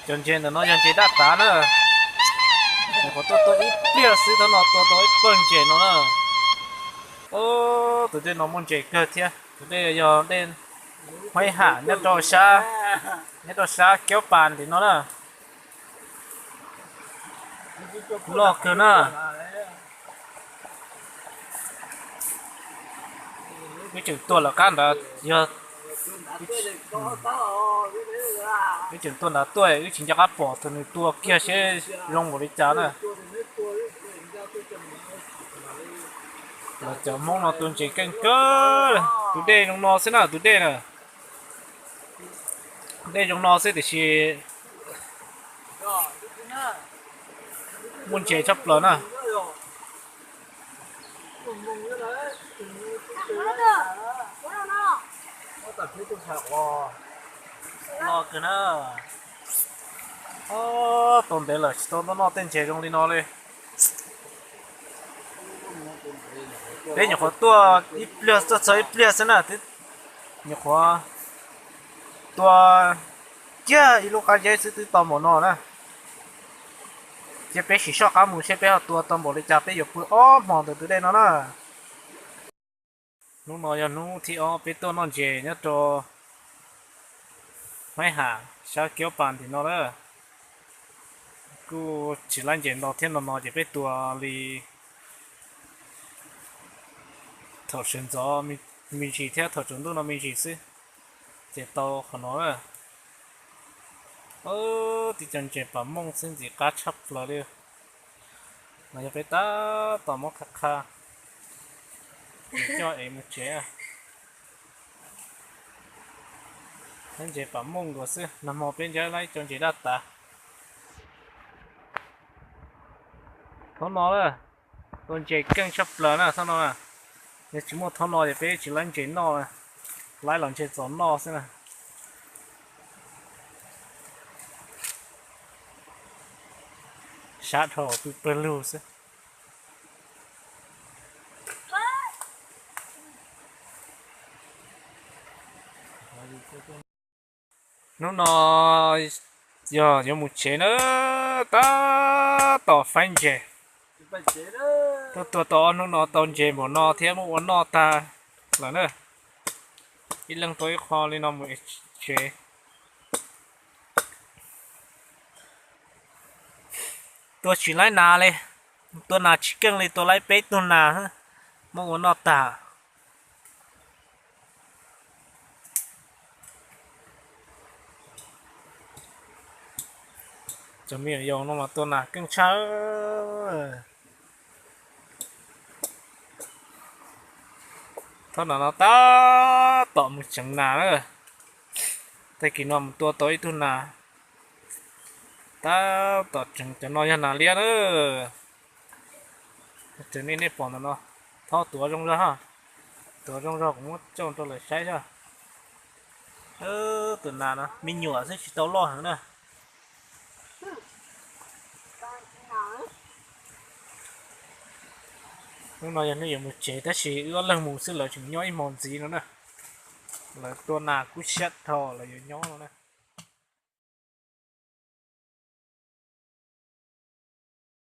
Cov ntses ntawm no yog ntses daj tav na. Nyuam qhuav tuaj tua ib pliag xwb, thaum no tua tau ib pawg ntses no na. Tus dej no muaj ntses kawg thiab. Tus dej yog dej Huaib Ham nyob rau sab, nyob rau sab Kiab Pas tim no na. Loj kawg na. Wb tseem tuaj lawm qab ntawd yog, wb tseem tuaj nrad tuaj, wb tsis nco qab pom tus nws tua kiag seb zoo npaum li cas na. Los cov Hmoob no tua ntses keej kawg. Tus dej zoo no xwb na, tus dej na. Dej zoo no xwb tiam sis muaj ntses tshaj plaws na. Loj kawg na. Tau ntev lawm tsis tau tuaj noj tej ntses zoo li no li. Peb nyuam qhuav tuaj ib pliag, tuaj txog ib pliag xwb na, nyuam qhuav tua kiag ib lub qab zeb xwb twb tau npaum no na. Ces peb sim soj qab mus seb peb ho tua tau npaum li cas, peb yuav pw ob hmo ntawm tus dej no na. Hnub no yog hnub thib ob peb tuaj noj ntses nyob rau Huaib Ham sab Kiab Pas tim no na. Kuj tsis laib ntses ntau thiab, no no ces peb tua li thaum sawv ntxov me ntsis thiab thaum tsaus ntuj no me ntsis xwb, ces tau qhov no na. Tib co ntses pam mooj xwb ntxim qab tshaj plaws li. No yog peb tab tom muab qha qha, coj es mus tsev. Ntses pam mooj nkaus xwb, nag hmo peb ncaib laib cov ntses daj tav. Thaum no na, tua ntses keej tshaj plaws na thaum no na. Yog tsis muaj thaum no ces peb tsis laib ntses noj, laib los ntses txos noj xwb na. Sab dhau pw pawg lug xwb. Hnub no yog yuav mus tsev na, tab tom faib ntses. Tuaj tua tau ob hnub no tau ntses npaum no thiab muab ua noj tag lawm na. Ib leeg tua ib qho li no mus tsev. Tua tsis laib nas li, tua nas tsis keej li, tua laib peb tug nas, muab ua noj tag. Cov me nyuam yaus no mas tua nas keej tshaj. Thaum no no tab tom mus tseev nas na. Tag kis no mus tua tau ib tug nas. Tab tom tseev, cov no yog nas liab na. Tseev nej, nej pom ntawm no, thaub tuav zoo zog ha. Tuav zoo zog kuv muab coj rau lawv saib saib. Tus nas no me nyuam xwb tsis tau loj heev na. Hnub no yog hnub yuav mus tsev tab sis wb ob leeg mus xwb lawv tseem nyob ib hmo ntxiv no na. Lawv tua nas kub siab dhau lawv yuav nyob no na.